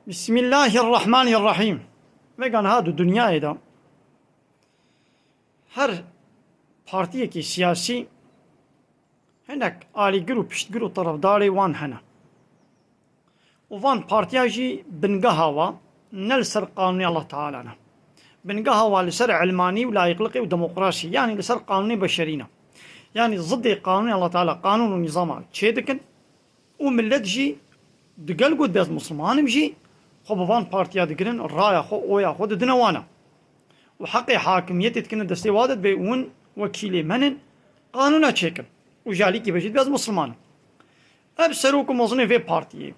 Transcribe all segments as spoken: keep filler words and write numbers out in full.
Bismillahirrahmanirrahîm. Vega niha di dinyayê de her partiyekî siyasî hinek alîgir û piştgir û terefdarê wan hene. Û van partiya jî bingeha wa ne li ser qanûnê Allah Teala ne. Bingeha wa li ser ilmanî û layîqliqê û demokrasî, yanî li ser qanûnê beşerî ne. Yanî zidê qanûnê Allah Teala, qanûn û nîzama çê dikin û millet jî digel ku dibez mislimanim jî xwe bi van partiya digirin, raya xwe, oya xwe didine wana. Û heqê hakimiyetê dikine destê wa de, dibê hûn wekîlê min in, qanûna çêkin. Û ji alîkî ve jî dibez misliman in. Ev serok û mezinê vê partiyê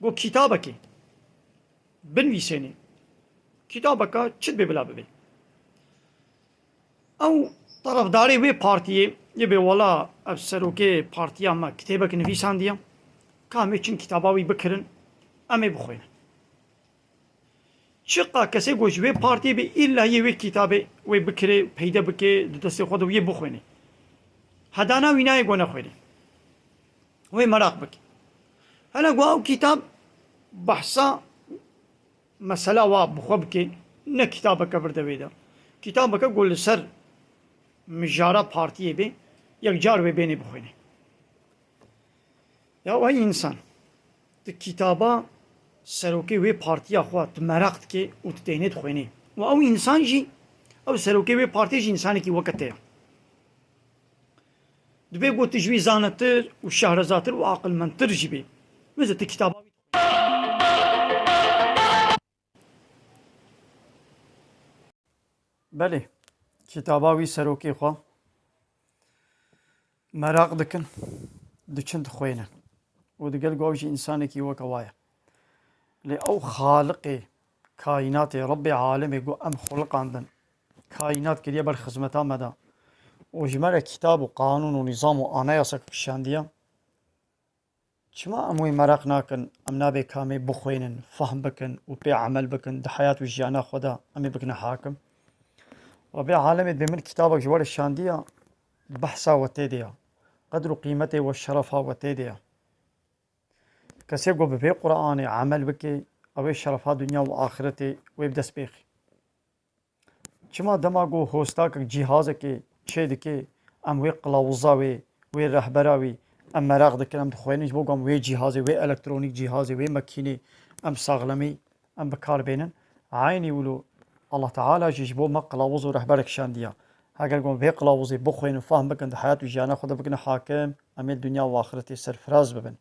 got kitabekê binivîsênê. Kitabeka çi dibê bila bibê? Ew terefdarê wê partiyê yê bê wela ev serokê partiya me kitêbek nivîsandiye. Ka em ê çin kitaba wî bikirin, em ê bixwînin. Çiqa kesê ku ji wê partiyê bê, îlla yê wê kitabê wê bikirê, peyde bikê, di destê xwe de wê bixwînê. Hedana wî nayê ku nexwînê. Wê meraq bike. Hele ku ew kitab behsa mesela wa bi xwe bike, ne kitabeke vir de wê de. Kitabeke ku li ser mijara partiyê bê, yek car wê bênê bixwînê. Ya ey însan, tu kitaba serokê wê partiya xwe tu meraq dikê û tu tênê dixwênê. Û ew însan jî, ew serokê wê partiyê jî însanekî weke te ye. Dibê ku tu ji wî zanetir û şehrezatir û aqilmendtir jî bê. Mesela tu kitaba wî Belê, kitaba wî serokê xwe meraq dikin, diçin dixwênin. Û digel ku ew jî însanekî weke wa ye. Lê ew Xaliqê kaînatê, Rebbê alemê ku em xuliqandin, kaînat kiriye ber xizmeta me de û ji me re kitab û qanûn û nîzam û anayasek kişandiye. Çima em wê meraq nakin, em nabê ka em ê bixwênin, fehm bikin û pê emel bikin, di heyat û jiyana xwe de em ê bikine hakim? Rebê alemê dibê min kitabek ji we re şandiya, behsa we tê de ya. Qedr û qîmetê we, şerefa we tê de ya. Kesê ku bi vê Qur'anê emel bike, ew ê şerefa dinya û axiretê wê bi dest bêxî. Çima dema ku hostakek cîhazekê çê dike, em wê qilawiza wê, wê rehbera wî, em meraq dikin, em dixwênin ji bo ku em wê cîhazê, wê elektronîk cîhazê, wê mekînê, em saxlemî, em bi kar bênin? Eynî wilo Allah Teala jî ji bo me qilawiz û rehberek şandiya. Heger ku em vê qilawizê bixwênin, fehm bikin, di heyat û jiyana xwe de bikine hakim, em ê li dinya û axiretê serfiraz bibin.